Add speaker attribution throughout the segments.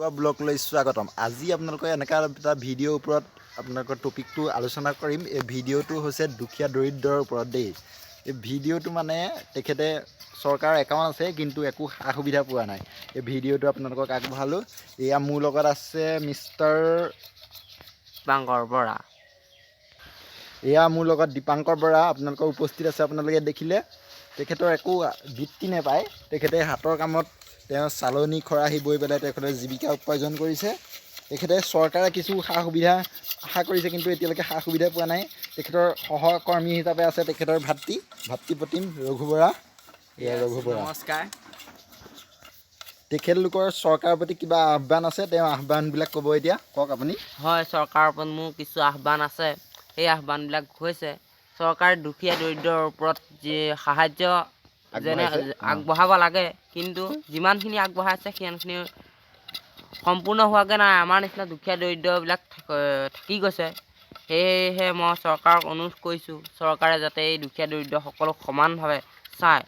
Speaker 1: বৰুৱা ব্লগলৈ স্বাগতম। আজি আপোনালোকে এনেকুৱা এটা ভিডিঅ'ৰ ওপৰত আপোনালোকৰ টপিকটো আলোচনা কৰিম। এই ভিডিঅ'টো হৈছে দুখীয়া দৰিদ্ৰৰ ওপৰত দেই। এই ভিডিঅ'টো মানে তেখেতে চৰকাৰৰ একাউণ্ট আছে, কিন্তু একো সা সুবিধা পোৱা নাই। এই ভিডিঅ'টো আপোনালোকক আগবঢ়ালোঁ। এয়া মোৰ লগত আছে মিষ্টাৰ
Speaker 2: দীপাংকৰ বৰা।
Speaker 1: এয়া মোৰ লগত দীপাংকৰ বৰা আপোনালোকৰ উপস্থিত আছে। আপোনালোকে দেখিলে, তেখেতৰ একো বৃত্তি নাপায়। তেখেতে হাতৰ কামত তেওঁ চালনী, খৰাহী বৈ পেলাই তেখেতে জীৱিকা উপাৰ্জন কৰিছে। তেখেতে চৰকাৰে কিছু সা সুবিধা আশা কৰিছে, কিন্তু এতিয়ালৈকে সা সুবিধা পোৱা নাই। তেখেতৰ সহকৰ্মী হিচাপে আছে তেখেতৰ ভাতৃ, ভাতৃ প্ৰতিম ৰঘু বৰা। এয়া ৰঘু বৰা।
Speaker 2: নমস্কাৰ।
Speaker 1: তেখেতলোকৰ চৰকাৰৰ প্ৰতি কিবা আহ্বান আছে, তেওঁ আহ্বানবিলাক ক'ব এতিয়া। কওক আপুনি।
Speaker 2: হয়, চৰকাৰৰ ওপৰত মোৰ কিছু আহ্বান আছে। সেই আহ্বানবিলাক হৈছে, চৰকাৰে দুখীয়া দৰিদ্ৰৰ ওপৰত যি সাহাৰ্য যেনে
Speaker 1: আগবঢ়াইছে, অ।
Speaker 2: আগবঢ়াব লাগে, কিন্তু যিমানখিনি আগবঢ়াইছে সিমানখিনি সম্পূৰ্ণ হোৱাগৈ নাই। আমাৰ নিচিনা দুখীয়া দৰিদ্ৰবিলাক থাকি গৈছে। সেয়েহে মই চৰকাৰক অনুৰোধ কৰিছোঁ, চৰকাৰে যাতে এই দুখীয়া দৰিদ্ৰসকলক সমানভাৱে চায়,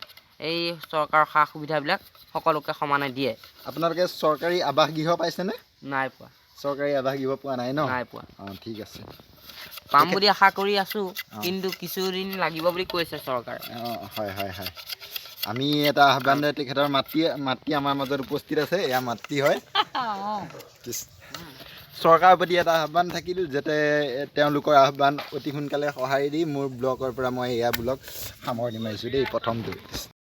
Speaker 2: এই চৰকাৰৰ সা সুবিধাবিলাক সকলোকে সমানে দিয়ে।
Speaker 1: আপোনালোকে চৰকাৰী আৱাস গৃহ পাইছেনে?
Speaker 2: নাই পোৱা।
Speaker 1: চৰকাৰী আৱাস গৃহ পোৱা নাই ন?
Speaker 2: নাই পোৱা।
Speaker 1: অঁ, ঠিক আছে।
Speaker 2: পাম বুলি আশা কৰি আছোঁ, কিন্তু কিছুদিন লাগিব বুলি কৈছে চৰকাৰে।
Speaker 1: অঁ, হয়। আমি এটা আহ্বান, তেখেতৰ মাতৃ, মাতৃ আমাৰ মাজত উপস্থিত আছে। এয়া মাতৃ হয়। চৰকাৰৰ প্ৰতি এটা আহ্বান থাকিল যাতে তেওঁলোকৰ আহ্বান অতি সোনকালে সঁহাৰি দি মোৰ ব্লগৰ পৰা মই এয়া ব্লগ সামৰণি মাৰিছোঁ দেই প্ৰথমটো।